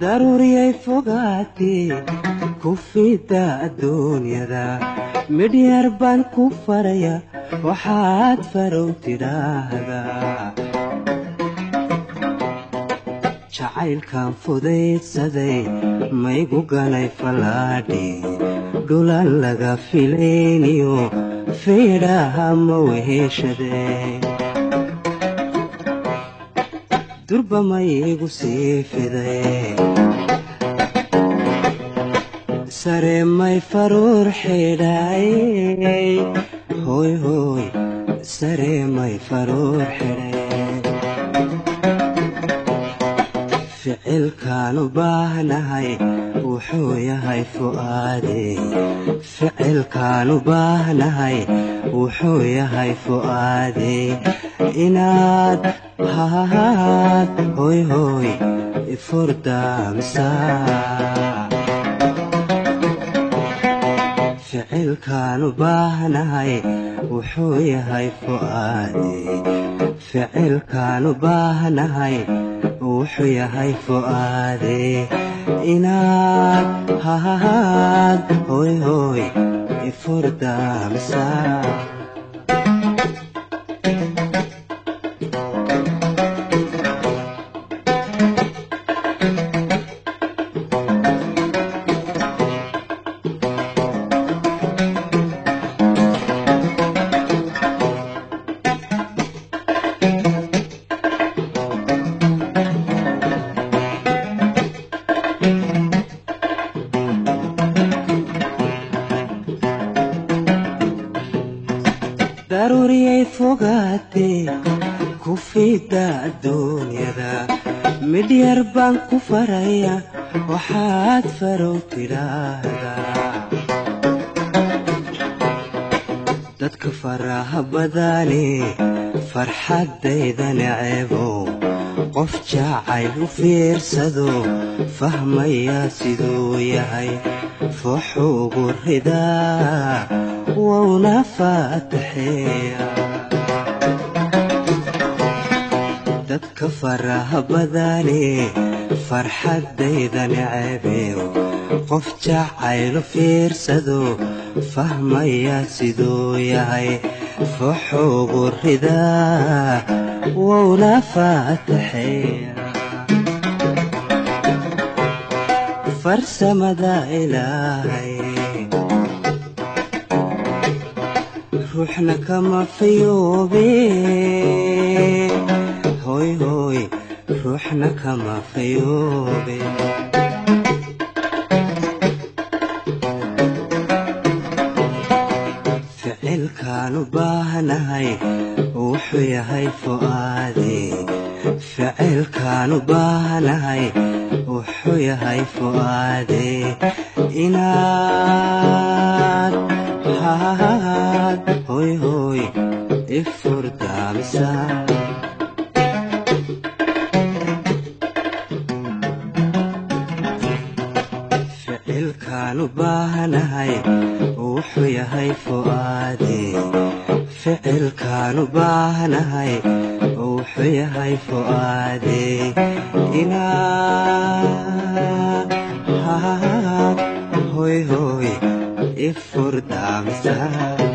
Daruuriyay fogaatee ku fida adduunyada, midhyar baan ku faraya waxaad farow tidhaahdaa. Jacaylkan fudaydsaday maygu ganay fallaadhi, dhulan laga filayniyo feedhaha ma weheshadee. Durba maygu sii fiday, sare may faruur xidhay, hooy hooy, sare may faruur xidhay. Ficilkaan u baahnahay wuxuu yahay fu'aadey, ficilkaan u baahnahay wuxuu yahay fu'aadey, inaad hahaad hooy hooy ifurdaamisaa. Ficilkaan u baahnahay wuxuu yahay fu'aadey, ficilkaan u baahnahay wuxuu yahay fu'aadey, inaad hahaad hooy hooy ifurdaamisaa. Daruuriyay fogaatee ku fida adduunyada, midhyar baan ku faraya waxaad farow tidhaahdaa. Dadka faraha badani farxaddayda neceebow, qof jacayl u fiirsado fahmaya siduu yahay, fooxugu ridaa wowna faataxeeya. Dadka faraha badani farxaddayda necebew, qof jacayl u fiirsado fahmaya siduu yahay, fooxugu ridaa wowna faataxeeya. Farsamada Ilaahay ruuxna kama fayoobe, hooy hooy, ruuxna kama fayoobe. Ficilkaan u baahnahay wuxuu yahay fu'aadey, ficilkaan u baahnahay wuxuu yahay fu'aadey, inaad hahaad hooy hooy ifurdaamisaa. Ficilkaan u baahnahay wuxuu yahay fu'aadey, ficilkaan u baahnahay wuxuu yahay fu'aadey, inaad hooy hooy ifurdaamisaa.